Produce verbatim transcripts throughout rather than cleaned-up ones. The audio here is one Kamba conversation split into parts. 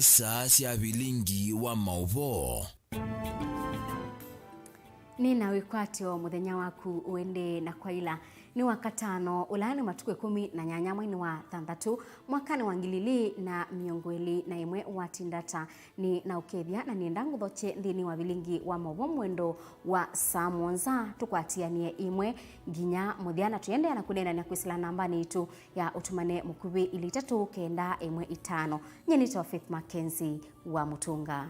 Saa sya vilingi wa maũvoo. Nĩ na wĩkwatyo mũthenya waku ũendee na kwaĩla. Nĩ Wakatano, ũla nĩ matukũ ĩkũmi na nyanya mweinĩ wa thanthatũ, mwakanĩ wa ngili ilĩ na mĩongo ĩlĩ na ĩmwe watinda ata. Nĩ na ũkethya na nĩenda ngũthokye nthĩnĩ wa vilingi wa maũvoo mwendo wa saa mũonza, tũkwatĩanĩe ĩmwe nginya mũthya, na tũiendeea na kũneenany'a kwĩsĩla nambanĩ itũ ya ũtũmane mũkuvĩ ilĩ itatũ kenda ĩmwe itano. Nyie nĩtawa Faith Mackenzie wa Mũtũnga.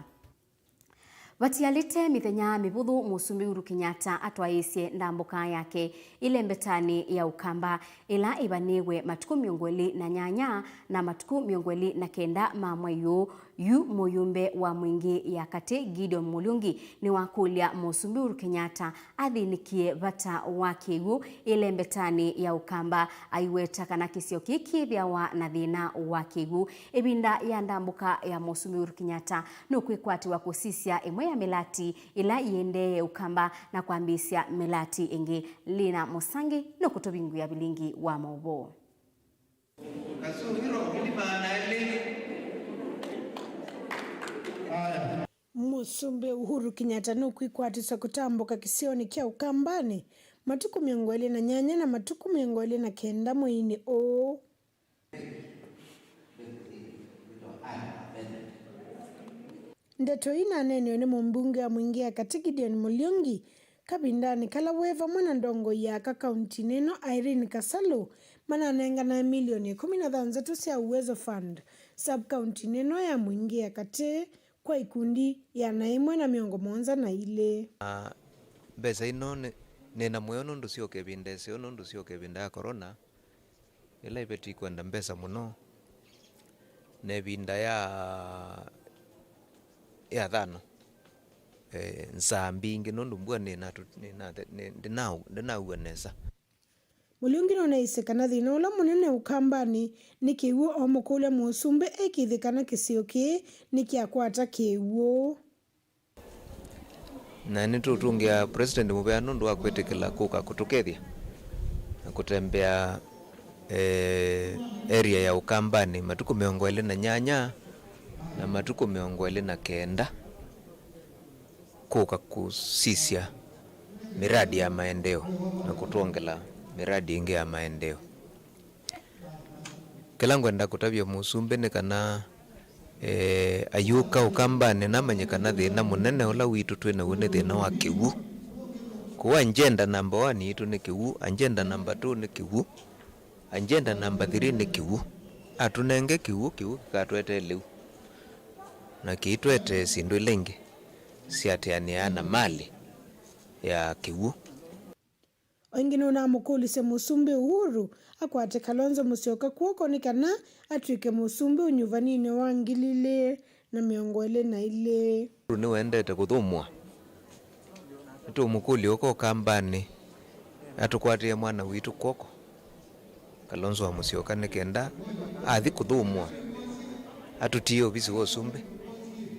Vatialĩte mĩthenya mĩvũthũ, Mũsumbĩ Uhuru Kenyatta atwaĩĩsye ndambũka yake ĩlembetanĩ ya Ũkamba, ĩla ĩvanĩĩwe matukũ mĩongo ĩlĩ na nyanya na matukũ mĩongo ĩlĩ na kenda ma mwei ũũ. Yu mũyũmbe wa Mwingĩ ya Katĩ, Gideon Mũliungi, nĩwakũlya Mũsumbĩ Uhuru Kenyatta athĩnĩkĩe vata wa kĩw'ũ ĩlembetanĩ ya Ũkamba, aiweta kana kĩsio kĩĩ kĩthĩawa na thĩna wa kĩw'ũ. Ĩvinda ya ndambũka ya Mũsumbĩ Uhuru Kenyatta nũkwĩkwatĩwa kũsisya ĩmwe ya mĩlati ĩla ĩendee Ũkamba na kwambĩĩsya mĩlati ĩngĩ. Lina Mũsangi nũkũtũvingũĩa vilingi wa maũvoo. Mũsumbĩ Uhuru Kenyatta nũkwĩkwatĩsya kũtambũka kĩsionĩ kya Ũkambanĩ matukũ mĩongo ĩlĩ na nyanya na matukũ mĩongo ĩlĩ na kenda mweinĩ ũũ. Ndeto ii naneenewe nĩ mũmbunge wa Mwingĩ ya Katĩ Gideon Mũliungi kavindanĩ kala we vamwe na ndongoi ya aka kauntinĩ ĩno Irene Kasalu mananenganae milioni ĩkũmi na thanthatũ sya Uwezo Fund sub kauntinĩ ĩno ya Mwingĩ ya Katĩ kwa ikundi ĩana ĩmwe na mĩongo mũonza na ilĩ. Na mbesa ino nĩ, nĩ na mũyo nũndũ syoka ĩvinda ĩseo, nũndũ syoka ĩvinda ya corona, ĩla ĩveti kwenda mbesa mũno, na ĩvinda ya, ya thano, eh, nzaa mbingĩ nũndũ mbua nĩnatu-, nĩnathe-, nĩ-, ndĩna-, ndĩnaua nesa. Mũliungi nũnaisye kana thĩna ũla mũnene Ũkambanĩ nĩ kĩw'ũ, amũkũlya mũsumbĩ ekĩthĩ kana kĩsio kĩĩ nĩkyakwata kĩw'ũ. Na nĩtũũtũngĩa President mũvea nũndũ wa kwĩtĩkĩla kũka kũtũkethya na kũtembea, eh, area ya Ũkambanĩ matukũ mĩongo ĩlĩ na nyanya na matukũ mĩongo ĩlĩ na kenda kũka kũsisya miradi ya maendeeo na kũtwongela miradi ĩngĩ ya maendeeo. Kĩla ngwenda kũtavya mũsumbĩ nĩ kana, eh, ayũka Ũkambanĩ namanye kana thĩna mũnene ũla witũ twĩ naw'o nĩ thĩna wa kĩw'ũ. Kwoou agenda number one yitũ nĩ kĩw'ũ, agenda number two nĩ kĩw'ũ, agenda number three nĩ kĩw'ũ. Atũnenge kĩw'ũ, kĩw'ũ kĩkatũetee lĩu na kĩitũetee syĩndũ ila ingĩ siatĩanĩaa na malĩ ya kĩw'ũ. O ĩngĩ nũnamũkũlisye Mũsumbĩ Uhuru akwate Kalonzo Musyoka kw'oko nĩ kana atw'ĩke mũsumbĩ ũnyuvaninĩ wa ngili ilĩ na mĩongo ĩlĩ na ilĩ. Uhuru nĩwendete kũthũmũa. Nĩtũũmũkũlya ũka Ũkambanĩ atũkwatĩe mwana witũ kw'oko. Kalonzo wa Musyoka nĩ kenda athi kũthũmũa, atũtiĩe ovisi wa ũsumbĩ,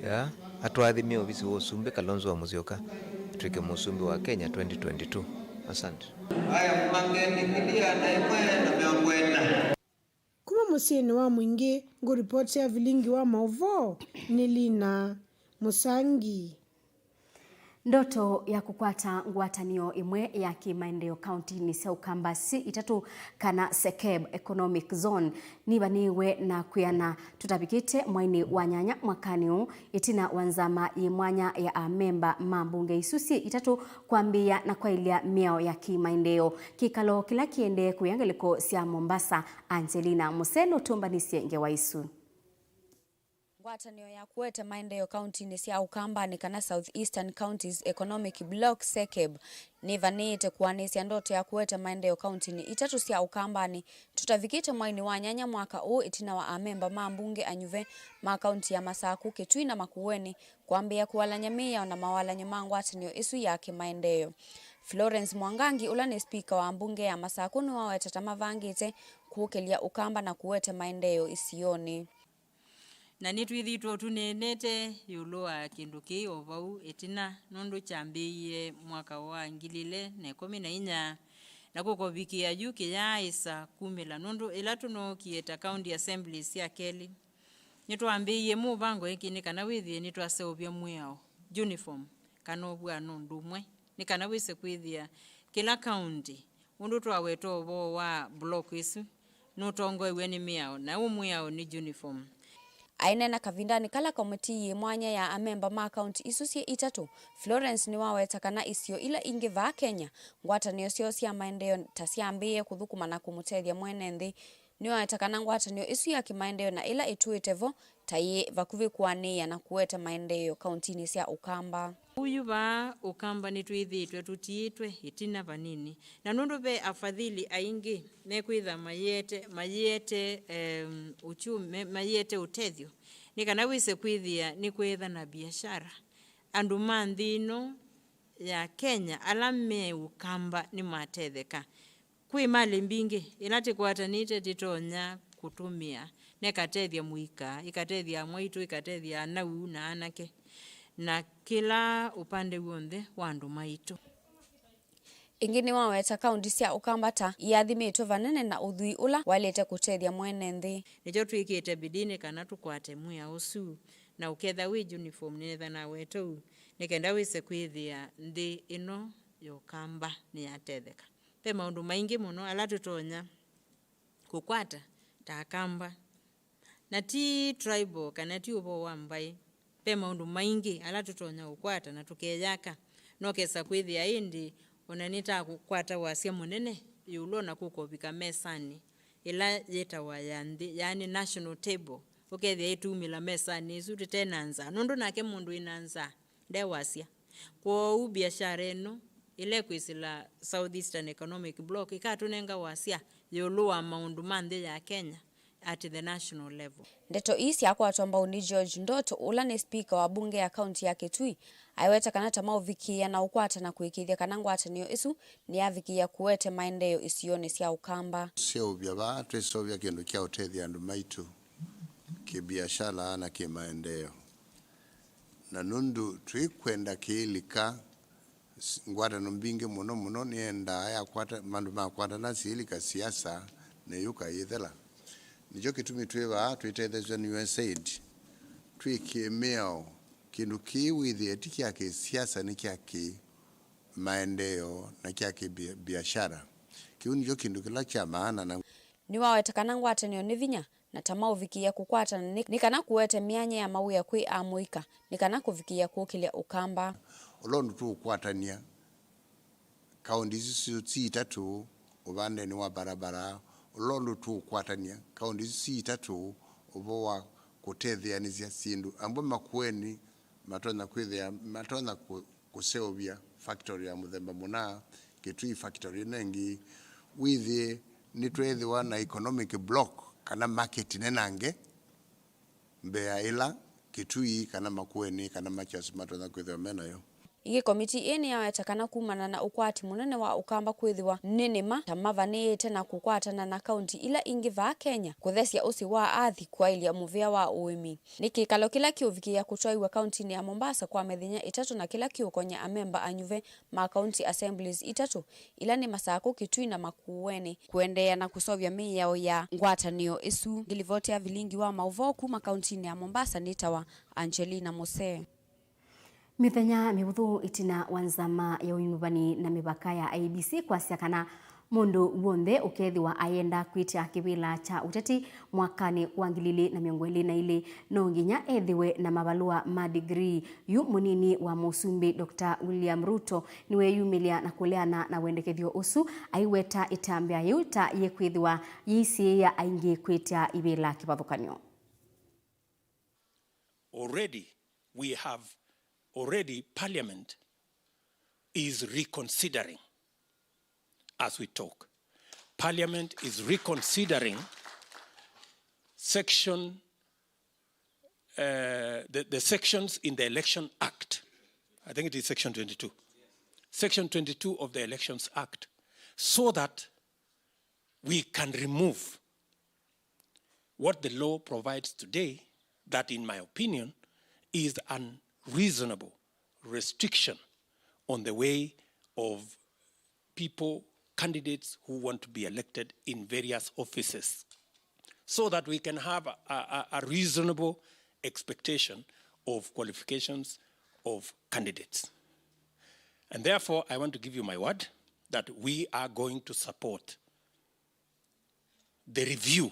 ya, atũathimĩe ovisi wa ũsumbĩ, Kalonzo wa Musyoka atw'ĩke mũsumbĩ wa Kenya twenty twenty-two. Asante. Aya, mũmangeni ngili ĩana ĩmwe na mĩongo ĩna. Kuma mũsyĩnĩ wa Mwingĩ, ngũripotĩa vilingi wa maũvoo nĩ Lina Mũsangi. Ndoto ya kũkwata ngwatanĩo ĩmwe ya kĩmaendeeo kauntinĩ sya Ũkamba syĩ itatũ, kana SEKEB Economic Zone, nĩvanĩĩwe na kwĩana tũtavikĩte mwainĩ wa nyanya mwakanĩ ũũ, ĩtina wa nzama yĩ mwanya ya amemba ma mbunge isu syĩ itatũ kwambĩĩa na kwaĩlya mĩao ya kĩmaendeeo. Kĩkalo kĩla kĩendee kũya ngalĩko sya Mombasa, Angelina Mũsee nũtũmbanĩsye ngewa isu. Ngwatanĩo ya kũete maendeeo kauntinĩ sya Ũkambanĩ, kana South Eastern Counties Economic Bloc, SEKEB, nĩvanĩĩte kũanĩsya ndoto ya kũete maendeeo kauntinĩ itatũ sya Ũkambanĩ tũtavikĩte mwainĩ wa nyanya mwaka ũũ, ĩtina wa amemba ma mbunge anyuve ma kaunti ya Masaku, Kitui na Makueni kwambĩĩa kũwalany'a mĩao na mawalany'o ma ngwatanĩo ĩsu ya kĩmaendeeo. Florence Mwangangi, ũla nĩ spika wa mbunge ya Masaku, nĩwaweta ta mavangĩte kũũkĩlya Ũkamba na kũete maendeeo isionĩ. Na nĩtwĩthĩĩtwe tũneenete ĩũlũ wa kĩndũ kĩĩ o vau ĩtina, nũndũ kyambĩĩie mwaka wa ngili ilĩ na ĩkũmi na inya, na kũkovikĩa yu kĩyaaĩsa kumĩla, nũndũ ĩla tũnookie ta county assemblies sya kelĩ, Nĩtwambĩĩie mũvango ĩngĩ nĩ kana wĩthĩe nĩtwaseũvya mwĩao, uniform, kana ũvw'ano ũndũ ũmwe, nĩ kana wĩse kwĩthĩa kĩla kaũntĩ, ũndũ twaweta ũvoo wa block ĩsu, nũtongoew'e nĩ mĩao, na ũũ mwĩao nĩ uniform. Aineena kavindanĩ kala komitii yĩ mwanya ya amemba ma kaunti isu syĩ itatũ, Florence nĩwaweta kana isio ila ingĩ vaa Kenya, ngwatanĩo syoo sya maendeeo ta syambĩĩe kũthũkũma na kũmũtethya mwene nthĩ. Nĩwaweta kana ngwatanĩo ĩsu ya kĩmaendeeo na ĩla ĩtũĩte vo ta yĩ vakuvĩ kũanĩĩa na kũete maendeeo kauntinĩ sya Ũkamba. Ũyu vaa Ũkamba nĩtwĩthĩĩtwe tũtiĩtwe ĩtina vanini, na nũndũ ve afadhili aingĩ mekwĩtha mayĩete, mayĩete, em, uchumi, me-, mayĩete ũtethyo, nĩ kana wĩse kwĩthĩa nĩkweethana biashara. Andũ ma nthĩ ĩno ya Kenya ala me Ũkamba nĩmatetheka. Kwĩ malĩ mbingĩ ila tĩkwatanĩte tĩtonya kũtũmĩa, na ĩkatethya mũika, ĩkatethya amwaitũ, ĩkatethya anau na anake, na kĩla ũpande w'onthe wa andũ maitũ. Ĩngĩ nĩwaweta kaunti sya Ũkamba ta iathimĩtwe vanene na ũthwii ũla waĩlĩte kũtethya mwene nthĩ. Nĩkyo twĩkĩte bidii nĩ kana tũkwate mwĩao ũsu, na ũketha wĩ uniform, nĩnetha naweta ũu, nĩ kenda wĩse kwĩthĩa nthĩ ĩno ya Ũkamba nĩyatetheka. Ve maũndũ maingĩ mũno ala tũtonya kũkwata ta Akamba. Na ti tribal kana ti ũvoo wa mbaĩ. Ve maũndũ maingĩ ala tũtonya kũkwata na tũkeyaka. No kesa kwĩthĩa ĩndĩ o na nĩtakũkwata wasya mũnene ĩũlũ o na kũkũvika mesanĩ ĩla yĩtawa ya nthĩ, yaani national table, ũkethĩa ĩtumĩla mesanĩ ĩsu tũte na nzaa, nũndũ nake mũndũ wĩ na nzaa nde wasya. Kwoou biashara ĩno ĩla ĩkwĩsĩla South Eastern Economic Bloc ĩkatũnenga wasya ĩũlũ wa maũndũ ma nthĩ ya Kenya at the national level. Ndeto ii syakwatwa mbau nĩ George Ndoto, ũla nĩ spika wa mbunge ya kaunti ya Kitui. Aiweta kana ta maũvikĩĩa na ũkwata na kũĩkĩĩthya kana ngwatanĩo ĩsu nĩyavikĩĩa kũete maendeeo isionĩ sya Ũkamba. Seũvya vaa twĩseũvya kĩndũ kya ũtethya andũ maitũ kĩbiasala na kĩmaendeeo. Na nũndũ twĩkwenda kĩilika, s-, ngwatanĩo mbingĩ mũno mũno nĩendaa yakwata, andũ makwatana syĩilika siasa, nĩyũka yĩthela. Nĩkyo kĩtumi twĩ vaa twĩtetheesya nĩ USAID, twĩkĩe mĩao, kĩndũ kĩĩ wĩthĩe ti kya kĩsiasa, nĩ kya kĩmaendeeo na kya kĩbia-, biashara. Kĩu nĩkyo kĩndũ kĩla kya maana na Nĩwaweta kana ngwatanĩo nĩ vinya, na ta maũvikĩĩa kũkwatana nĩ, nĩ kana kũete myanya ya mawĩa kwĩ amũika, nĩ kana kũvikĩĩa kũkĩlya Ũkamba. Ũla ũndũ tũũkwatany'a kaũnti isu si, si itatũ ũvandenĩ wa barabara, ũla ũndũ tũũkwatany'a kaũnti isu si itatũ ũvoo wa kũtetheanĩsya syĩndũ. Amwe Makueni matonya kwĩthĩa, matonya kũ-, kũseũvya factory ya mũthemba mũna, Kitui factory ĩno ĩngĩ, wĩthĩe nĩtweethĩwa na economic block kana market nenange mbee ya ĩla Kitui kana Makueni kana Machakos matonya kwĩthĩwa me nayo. Ĩngĩ, komitii ĩĩ nĩyaweta kana kumana na ũkwati mũnene wa Ũkamba kwĩthĩwa nĩ nĩma ta mavanĩĩte na kũkwatana na kaunti ila ingĩ vaa Kenya, kũthesya ũsĩ wa athi, kwaĩlya mũvĩa wa ũĩmi. Nĩ kĩkalo kĩla kĩũvikĩĩa kũtwaiwa kauntinĩ ya Mombasa kwa mĩthenya ĩtatũ na kĩla kĩũkony'a amemba anyuve ma county assemblies itatũ, ila nĩ Masakũ, Kitui na Makueni, kũendeea na kũseũvya mĩao ya ngwatanĩo ĩsu. Ngĩlivoti ya vilingi wa maũvoo kuma kauntinĩ ya Mombasa nĩtawa Angelina Musee. Mĩthenya mĩvũthũ ĩtina wa nzama ya ũnyuvani na mĩvaka ya I E B C kwasya kana mũndũ w'onthe ũkethĩwa ayenda kwĩtya kĩvĩla kya ũteti mwakanĩ wa ngili ilĩ na mĩongo ĩlĩ na ilĩ no nginya ethĩwe na mavalũa ma degree. Yu mũnini wa mũsumbĩ Doctor William Ruto nĩweyumĩlya na kũleana na wendekethyo ũsu, aiweta ĩtambya yĩu ta yĩkwĩthĩwa yĩisĩĩa aingĩ kwĩtya ivĩla kĩvathũkany'o. Already, we have, already Parliament is reconsidering as we talk. Parliament is reconsidering section, uh, the, the sections in the Election Act. I think it is section twenty-two. Section twenty-two of the Elections Act, so that we can remove what the law provides today, that, in my opinion, is an unreasonable restriction on the way of people, candidates who want to be elected in various offices. so that we can have a, a, a reasonable expectation of qualifications of candidates. And therefore, I want to give you my word that we are going to support the review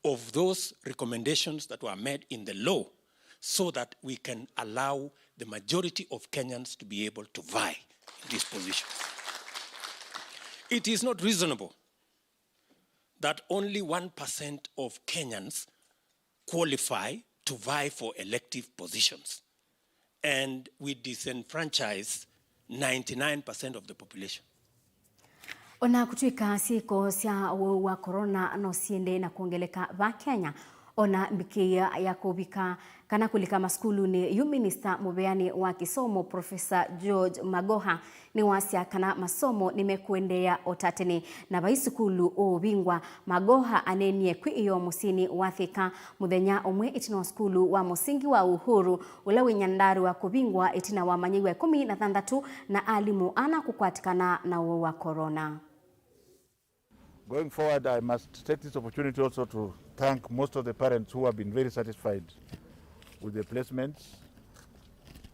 of those recommendations that were made in the law so that we can allow the majority of Kenyans to be able to vie in these positions. It is not reasonable that only one percent of Kenyans qualify to vie for elective positions, and we disenfranchise ninety-nine percent of the population. Ona kũtw'ĩka syĩko sya ũwau wa corona no siendee na kwongeleka va Kenya, ona mbikĩĩa ya kũvika kana kũlika masukulunĩ, yu minista mũveanĩ wa kĩsomo, Professor George Magoha, nĩwasya kana masomo nĩmekũendeea o ta tene na vai sukulu ũũvingwa. Magoha aneenie kwĩ ĩoo mũsyĩnĩ wa Thika mũthenya ũmwe ĩtina wa sukulu wa mũsingi wa Uhuru, ũla wĩ Nyandarua, kũvingwa ĩtina wa amanyĩw'a ĩkũmi na thanthatũ na alimũ ana kũkwatĩkana na ũwau wa corona. Going forward, I must take this opportunity also to thank most of the parents who have been very satisfied with the placements.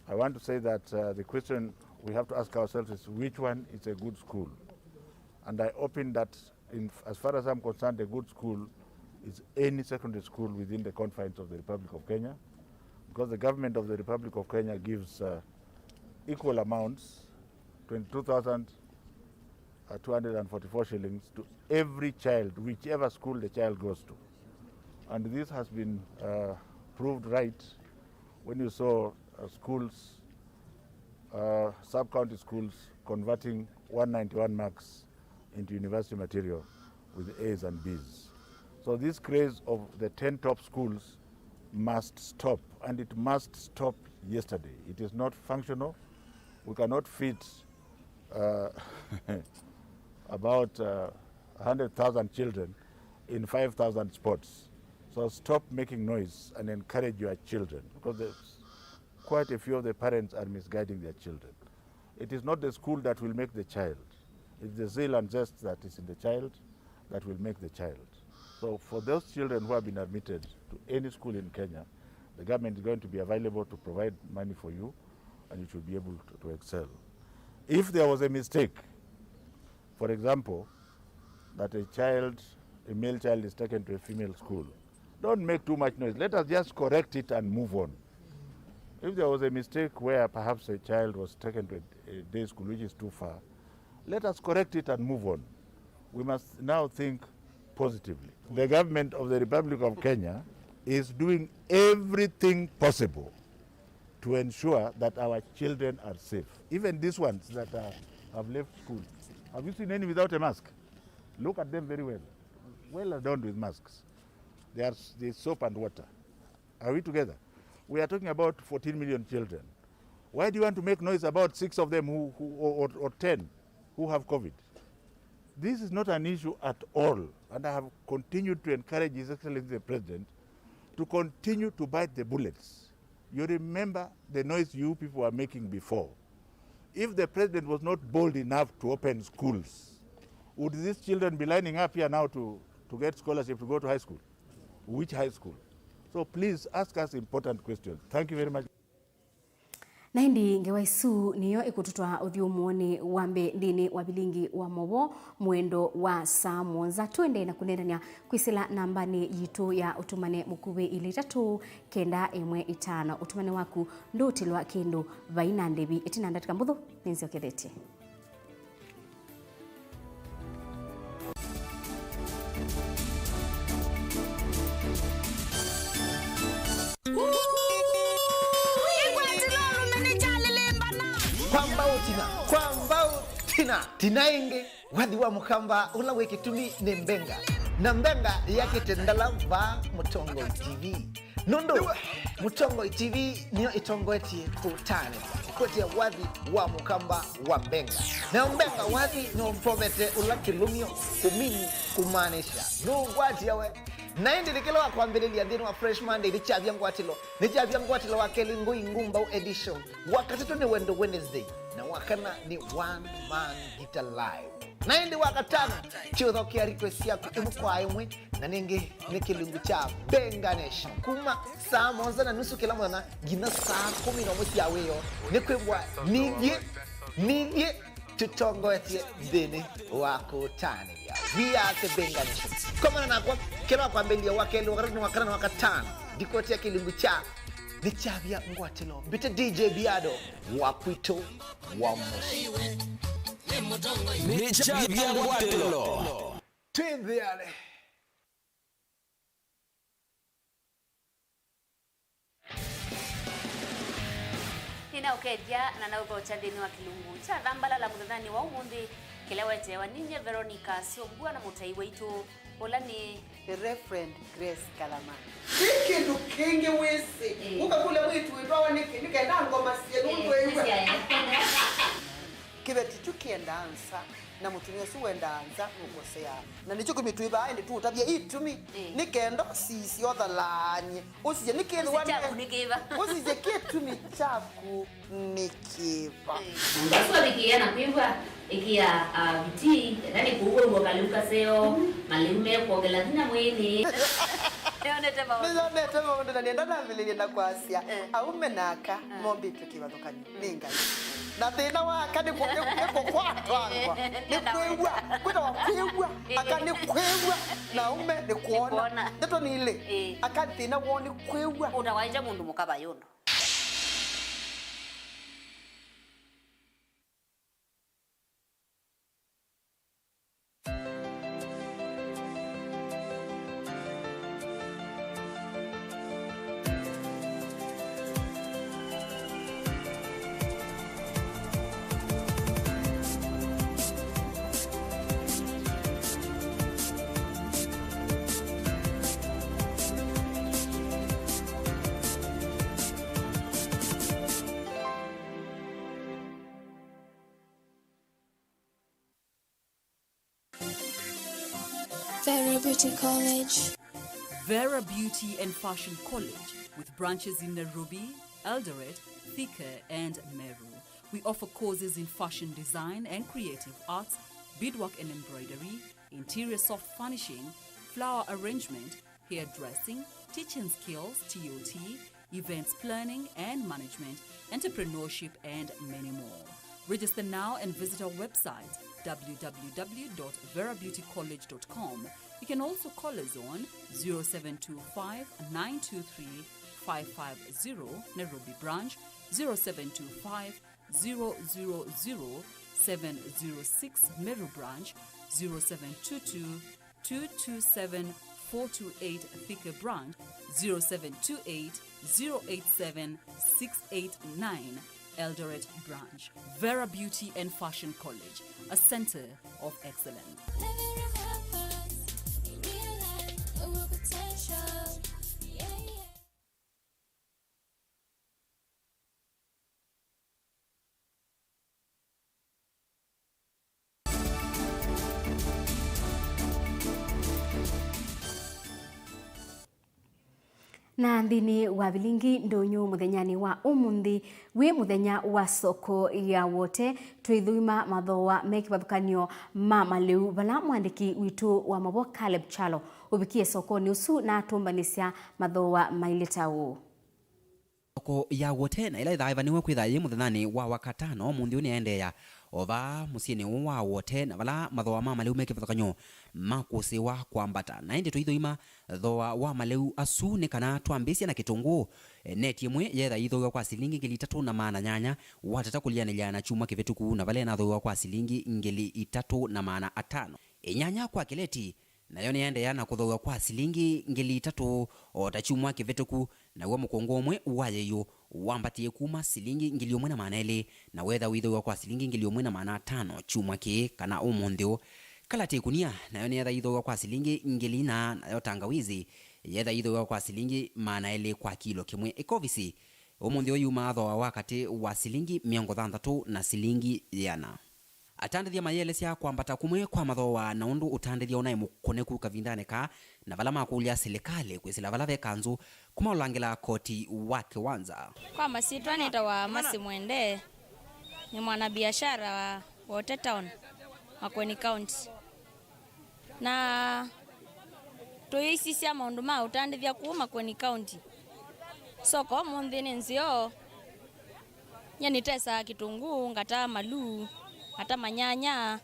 I want to say that, uh, the question we have to ask ourselves is, which one is a good school? And I open that, in, as far as I'm concerned, a good school is any secondary school within the confines of the Republic of Kenya, because the government of the Republic of Kenya gives, uh, equal amounts, twenty-two thousand uh, two hundred forty-four shillings to every child, whichever school the child goes to. And this has been, uh, proved right when you saw, uh, schools, uh, sub-county schools converting one ninety-one marks into university material with A's and B's. So this craze of the ten top schools must stop, and it must stop yesterday. It is not functional. We cannot fit, uh, about, uh, one hundred thousand children in five thousand spots. So stop making noise and encourage your children, because there's quite a few of the parents are misguiding their children. It is not the school that will make the child. It's the zeal and zest that is in the child that will make the child. So for those children who have been admitted to any school in Kenya, the government is going to be available to provide money for you, and you should be able to, to excel. If there was a mistake, for example, that a child, a male child is taken to a female school, don't make too much noise. Let us just correct it and move on. If there was a mistake where perhaps a child was taken to a, a day school which is too far, let us correct it and move on. We must now think positively. The government of the Republic of Kenya is doing everything possible to ensure that our children are safe. Even these ones that, uh, have left school, have you seen any without a mask? Look at them very well. Well adorned with masks. They are s-, they soap and water. Are we together? We are talking about fourteen million children. Why do you want to make noise about six of them who, who, or, or, or ten who have COVID? This is not an issue at all, and I have continued to encourage His Excellency the President to continue to bite the bullets. You remember the noise you people were making before. If the president was not bold enough to open schools, would these children be lining up here now to, to get scholarship to go to high school? Which high school? So please ask us important questions. Thank you very much. Na ĩndĩ ngewa ĩsu nĩyo ĩkũtũtwaa ũthyũmũonĩ wa mbee nthĩnĩ wa vilingi wa movoo mwendo wa saa mũonza. Tũendee na kũneenany'a kwĩsĩla nambanĩ yitũ ya ũtũmane mũkuvĩ ilĩ itatũ kenda ĩmwe ĩtano. Ũtũmane waku ndũũtilwa kĩndũ vai na ndĩvi. Ĩtina ndatĩka mbũthũ nĩnzyokethetye. Kwa mbau tina, kwa mbau tina, tina ĩngĩ. Wathi wa Mũkamba ũla wĩ kĩtumi nĩ Mbenga, na Mbenga yakĩte ndala vaa Mũtongoi T V. Nũndũ Mũtongoi T V nĩyo ĩtongoetye kũtanĩthya kũkwetya wathi wa Mũkamba wa Mbenga. Nayo Mbenga wathi nĩũmpovete ũla kĩlũmyo kũmini kũmaanisha ndũũkwatya we. Na ĩndĩ nĩkĩla wa kwambĩlĩlya nthĩnĩ wa Fresh Monday nĩkyavya ngwatĩlo, nĩkyavya ngwatĩlo wa kelĩ Ngũi Ngumbau edition, wa katatũ nĩ Wendo Wednesday, na wa kana nĩ One Man Guitar Live. Na ĩndĩ wa katano, tũũthokea request syaku ĩmwe kwa ĩmwe, na nĩngĩ nĩ kĩlungu kya Benga Nation. Kuma saa mũonza na nusu kĩla mũthenya nginya saa kũmi na ũmwe sya wĩoo, nĩ kwĩw'a nithyĩ, nithyĩ tũtongoetye nthĩnĩ wa kũtanĩthya. We are the Benga Nation. Komana nakwa, kĩla wa kwambĩlĩlya, wa kelĩ, wa katatũ, wa kana, na wa katano, ndikoti ya kĩlungu kya Nĩ Kyavya Ngwatĩlo. Mbĩte D J Biado wa kwitũ wa mũsyĩ. Nĩ Kyavya Ngwatĩlo. Twĩ nthĩanĩ. Nĩnaũkethya na naũthokya nthĩnĩ wa kĩlungu kya Thambalala mũthenyanĩ wa ũmũnthĩ, kĩla weteewa ninyie Veronica Syombua na mũtai waitũ, ũla nĩ The Reverend Grace Kalama. Ti kĩndũ kĩngĩ wĩsĩ. Ĩĩ. Ũkakũlya mwĩĩtu wĩtwawa nĩkĩ, nĩ kenda ngoma syĩ nũndũ ĩw'a. Kĩveti kyu kĩendaa nza, na mũtumĩa ũsu wendaa nza nũkoseaa. Na nĩkyo kĩtumi twĩ vaa ĩndĩ tũũtavya itumi. Ĩĩ. Nĩ kenda ũsisye ũthalaany'e. Ũsisye nĩkĩthĩwa nĩ kyaku nĩ kĩva. Ũsisye kĩtumi kyaku nĩ kĩva. Ũsu avikĩĩa na kwĩw'a, ĩkĩa, ah, vitii, ethĩwa nĩ kũu wĩw'a kalĩu kaseo, malĩu mekwongela vinya mwĩĩnĩ. Nĩyonete maũndũ. Nĩyonete maũndũ, na nĩenda nambĩlĩlye na kwasya, eh, aũme na aka, eh, mombĩtwe kĩvathũkany'o nĩ Ngai. Na thĩna wa aka nĩ kũ-, nĩ, nĩ kũkwatwangwa, nĩ kwĩw'a, kwĩtawa kwĩw'a, aka nĩ kwĩw'a, na aũme nĩ kwona. Nĩ kwona. Ndeto nĩ ilĩ, eh, aka thĩna woo nĩ kwĩw'a. Ũtawaĩte mũndũ mũka vayũndũ. Vera Beauty College. Vera Beauty and Fashion College, with branches in Nairobi, Eldoret, Thika, and Meru. We offer courses in fashion design and creative arts, beadwork and embroidery, interior soft furnishing, flower arrangement, hairdressing, teaching skills, T O T, events planning and management, entrepreneurship, and many more. Register now and visit our website, w w w dot vera beauty college dot com. You can also call us on zero seven two five, nine two three, five five zero, Nairobi branch, zero seven two five, zero zero zero, seven zero six, Meru branch, zero seven two two, two two seven, four two eight, Thika branch, zero seven two eight, zero eight seven, six eight nine, Eldoret branch. Vera Beauty and Fashion College, a center of excellence. Na nthĩnĩ wa vilingi ndũnyũ mũthenyanĩ wa ũmũnthĩ, wĩ mũthenya wa soko ya Wote, twĩthũima mathooa me kĩvathũkany'o ma malĩu, vala mwandĩki witũ wa mavo Caleb Kyalo ũvikie sokonĩ ũsu na atũmbanĩsya mathooa mailye ta ũũ. Soko ya Wote, na ĩla ĩthaaĩvanĩw'e kwĩtha yĩ mũthenyanĩ wa Wakatano, ũmũnthĩ ũũ nĩyaendeea o vaa mũsyĩnĩ ũũ wa Wote, na vala mathooa ma malĩu me kĩvathũkany'o makũsĩĩwa kwambata. Na ĩndĩ tũithũima thooa wa malĩu asu nĩ kana twambĩĩsya na kĩtũngũũ. E, neti ĩmwe yeetha ĩithooaw'a kwa silingi ngili itatũ na maana nyanya, watata kũlĩanĩlya na kyumwa kĩvĩtũku, na vala ĩnathooaw'a kwa silingi ngili itatũ na maana atano. Ĩnyanya kwa kĩleti, nayo nĩyaendeea na kũthooaw'a kwa silingi ngili itatũ o ta kyumwa kĩvĩtũku, naw'o mũkũngũ ũmwe wa yĩyũ wambatie kuma silingi ngili ĩmwe na maana elĩ, na weetha ũithooaw'a kwa silingi ngili ĩmwe na maana atano kyumwa kĩĩ kana ũmũnthĩ ũũ. Kalati ĩkunia, nayo nĩyeetha ĩithooaw'a kwa silingi ngili ina, nayo tangawizi yeetha ĩithooaw'a kwa silingi maana elĩ kwa kilo kĩmwe. Ĩkovisi, ũmũnthĩ ũũ yumaa thooa wa katĩ wa silingi mĩongo thanthatũ na silingi ĩana. Atandĩthya mayĩelesya kwambata kũmwe kwa mathooa na ũndũ ũtandĩthya ũnaĩ mũkũnĩku kavindanĩ kaa, na vala makũlya silikalĩ kwĩsĩla vala ve kanzũ kũmaũlangĩla koti wa kĩwanza. Kwa masyĩtwa nĩtawa Mercy Mwende, nĩ mwanabiashara wa Wote Town. Makueni County. Na tũyĩsisya maũndũ ma ũtandĩthya kũu Makueni County. Soko ũmũnthĩ nĩ nzeo, nyie nĩtesaa kĩtũngũũ, ngata maluu, ngata manyanya,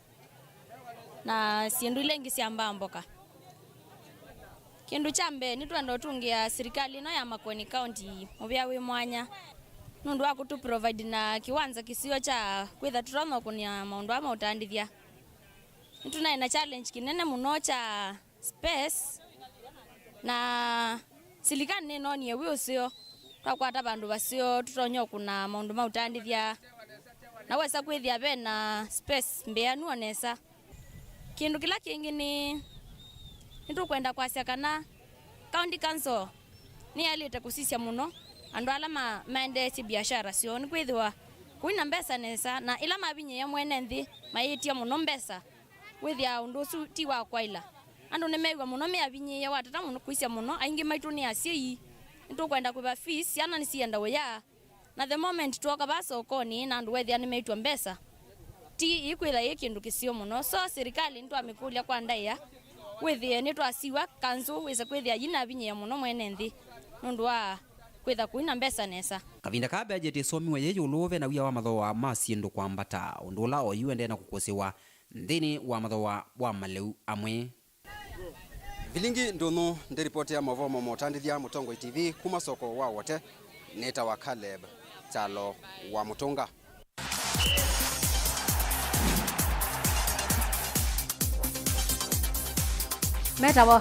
na syĩndũ ila ingĩ sya mbaa mboka. Kĩndũ kya mbee, nĩtwenda ũtungĩa sirikali ĩno ya Makueni County mũvea wĩ mwanya nũndũ wa kũtũ provide na kĩwanza kĩseo kya kwĩtha tũtonya ũkũnĩa maũndũ aa ma ũtandĩthya. Nĩtũnaĩ na challenge kĩnene mũno kya space, na silikalĩ nĩnonie wĩ ũseo twakwata vandũ vaseo tũtonya ũkũna maũndũ ma ũtandĩthya, na wesa kwĩthĩa ve na space mbĩanu o nesa. Kĩndũ kĩla kĩngĩ nĩ, nĩtũkwenda kwasya kana County Council nĩyaĩlĩte kũsisya mũno andũ ala ma-, maendeesye biashara syoo, nĩkwĩthĩwa kũi na mbesa nesa, na ĩla mavinyĩĩa mwene nthĩ mayĩtya mũno mbesa, wĩthĩaa ũndũ ũsu ti wa kwaĩla. Andũ nĩmew'a mũno me avinyĩĩe, watata mũno kwĩsya mũno, aingĩ maitũ nĩ asyai, nĩtũkwenda kũĩva fees, syana nĩsienda ũya, na the moment twooka vaa sokonĩ na andũ wethĩa nĩmeĩtw'a mbesa, ti ĩkwĩtha yĩ kĩndũ kĩseo mũno. So sirikali nĩtwamĩkũlya kwa ndaĩa, wĩthĩe nĩtwasiw'a kanzũ wĩse kwĩthĩa yĩnavinyĩĩa mũno mwene nthĩ nũndũ wa kwĩtha kũi na mbesa nesa. Kavinda kaa budget ĩsomiwe yĩ ĩũlũ, ve na wia wa mathooa ma syĩndũ kwambata, ũndũ ũla oyu ũendee na kũkũsĩwa nthĩnĩ wa mathooa wa malĩu amwe. Vilingi ndũnyũ, ndĩ ripoti ya maũvoo ma ũtandĩthya Mũtongoi T V kuma soko wa Wote, nĩtawa Caleb Kyalo wa Mũtũnga. Metawa